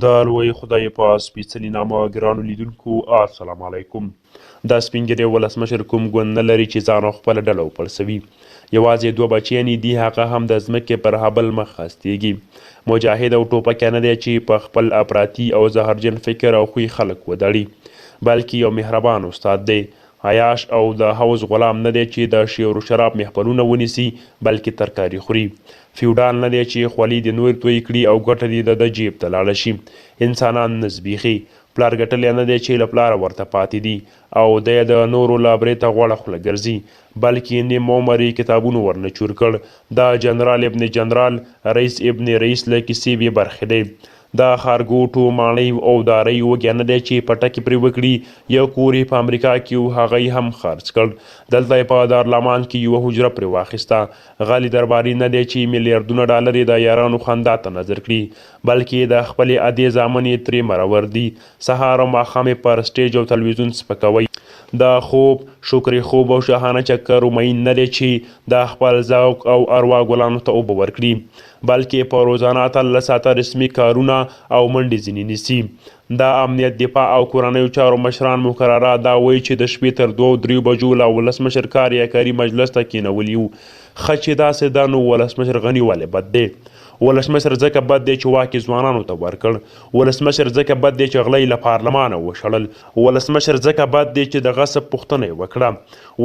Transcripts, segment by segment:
د لوی خدای په سپېڅلي نامه ګرانو لیدونکو السلام علیکم. دا سپین ږیری ولسمشر کوم ګوند نه لري چې ځان او خپله ډله وپړسوي. یوازې دوه بچیان یې دي، هغه هم د ځمکې پر هبل مخ هستېږي. مجاهد او ټوپکی نه دی چې په خپل افراطي او زهرجن فکر او خوی خلک ودړي، بلکې یو مهربان استاد دی. عیاش او د حوض غلام نه دی چې د شعر و شراب محفلونه ونیسي، بلکې ترکاري خوري. فیوډال نه دی چې خولې دې نورې تویې کړي او ګټه دې د ده جیب ته لاړه شي. انسانان نه زبېښي. پلار ګټلی نه دی چې له پلاره ورته پاتې دي او دی د نورو له برېته غوړه خوله ګرځي، بلکې نیم عمر یې کتابونو ورنه چور کړ. د جنرال ابن جنرال، رئیس ابن رئیس له کیسې بې برخې دی. د ښارګوټو، ماڼۍ او دارۍ وږی نه دی چې پټکې پرې وکړي. یو کور یې په امریکا کې و، هغه یې هم خرڅ کړ. دلته یې په دارلامان کې یوه حجره پرې واخیسته. غلی درباري نه دی چې میلیاردونه ډالر یې د یارانو خندا ته نظر کړي، بلکې د خپلې ادې زامن یې ترې مرور دي. سهار او ماښام یې پر سټېج او تلویزیون سپکوي. د خوب، شکرې خوب او شاهانه چکرو مئین نه دی چې د خپل ذوق او اروا ګلانو ته اوبه ورکړي، بلکې په روزانه 18 ساعته رسمي کارونه او منډې ځینې نیسي. د امنیت، دفاع او کورنیو چارو مشران مکرره دا وایي چې د شپې تر دوو دریو بجو لا ولسمشر کار یا کاري مجلس ته کېنولي وو. ښه چې داسې ده نو ولسمشر غني ولې بد دی؟ ولسمشر ځکه بد دی چې واک یې ځوانانو ته ورکړ. ولسمشر ځکه بد دی چې غله یې له پارلمانه وشړل. ولسمشر ځکه بد دی چې د غصب پوښتنه یې وکړه.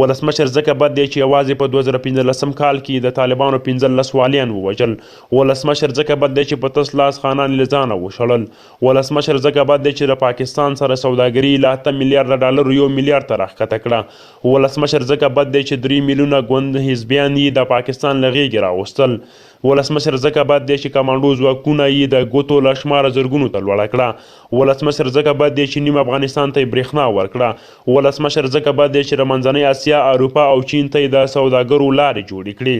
ولسمشر ځکه بد دی چې یوازې په 2015 کال کې د طالبانو 15 والیان ووژل. ولسمشر ځکه بد دی چې په تس لاس خانان یې له ځانه وشړل. ولسمشر ځکه بد دی چې له پاکستان سره سوداګري یې له 8 میلیارده ډالرو 1 میلیارد ته راښکته کړه. ولسمشر ځکه بد دی چې 3 میلیونه ګوند حزبیان یې د پاکستان له غېږې راوستل. ولسمشر ځکه بد دی چې کمانډو ځواکونه یې د ګوتو له شماره زرګونو ته لوړه کړه. ولسمشر ځکه بد دی چې نیم افغانستان ته یې برېښنا ورکړه. ولسمشر ځکه بد دی چې د منځنۍ اسیا، اروپا او چین ته یې د سوداګرو لارې جوړې کړې.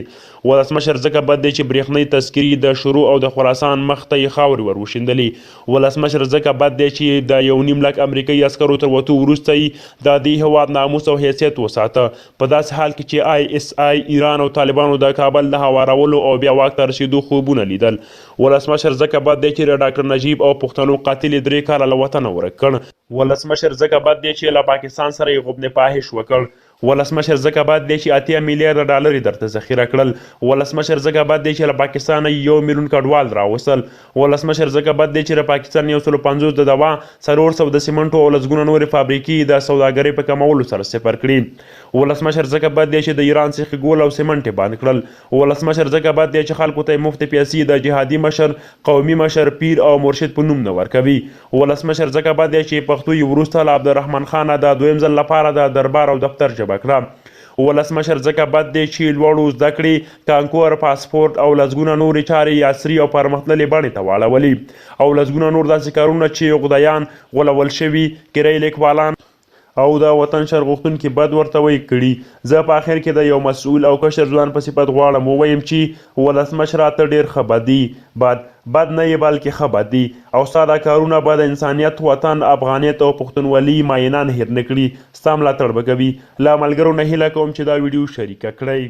ولسمشر ځکه بد دی چې برېښنايي تذکرې د شروع او د خراسان مخ ته یې خاورې ور وشیندلې. ولسمشر ځکه بد دی چې د 1.5 لک امریکایي عسکرو تر وتو وروسته یې د دې هېواد ناموس او حیثیت وساته، په داسې حال کې چې آی اس آی، ایران او طالبانو د کابل د هوارولو او بیا واک ته رسېدو خوبونه لیدل. ولسمشر ځکه بد دی چې د ډاکټر نجیب او پښتنو قاتل یې 3 کاله له وطنه ورک کړ. ولسمشر ځکه بد دی چې له پاکستان سره یې غبن فاحش وکړ. ولسمشر ځکه بد دی چې 80 میلیارده ډالر یې درته ذخیره کړل. ولسمشر ځکه بد دی چې له پاکستانه یې 1 میلیون کډوال راوستل. ولسمشر ځکه بد دی چې د پاکستان 150 د دوا، 400 د سیمنټو او لسګونه نورې فابریکې یې د سوداګرۍ په کمولو سره صفر کړې. ولسمشر ځکه بد دی چې د ایران سیخ ګول او سیمنټ یې بند کړل. ولسمشر ځکه بد دی چې خلکو ته یې مفتې پیسې د جهادي مشر، قومي مشر، پیر او مرشد په نوم نه ورکوي. ولسمشر ځکه بد دی چې پښتو یې وروسته له عبدالرحمن خانه د دویم ځل لپاره د دربار او دفتر ژبه کړه. ولسمشر ځکه بد دی چې لوړو زده کړې، کانکور، پاسپورت او لسګونه نورې چارې یې عصري او پرمختللې بڼې ته واړولې او لسګونه نور داسې کارونه چې عقدیان، غولول شوي، کرایي لیکوالان او د وطن شر غوښتونکي بد ورته وایي کړي. زه په اخر کې د یو مسؤل او کشر ځوان په صفت غواړم ووایم چې ولسمشره ته ډېر ښه بد یې، بد بد نه یې بلکې ښه بد یې او ستا دا کارونه به د انسانیت، وطن، افغانیت او پښتونولي ماینان هېر نه کړي. ستا ملاتړ به کوي. له ملګرو نه هیله کوم چې دا ویډیو شریکه کړئ.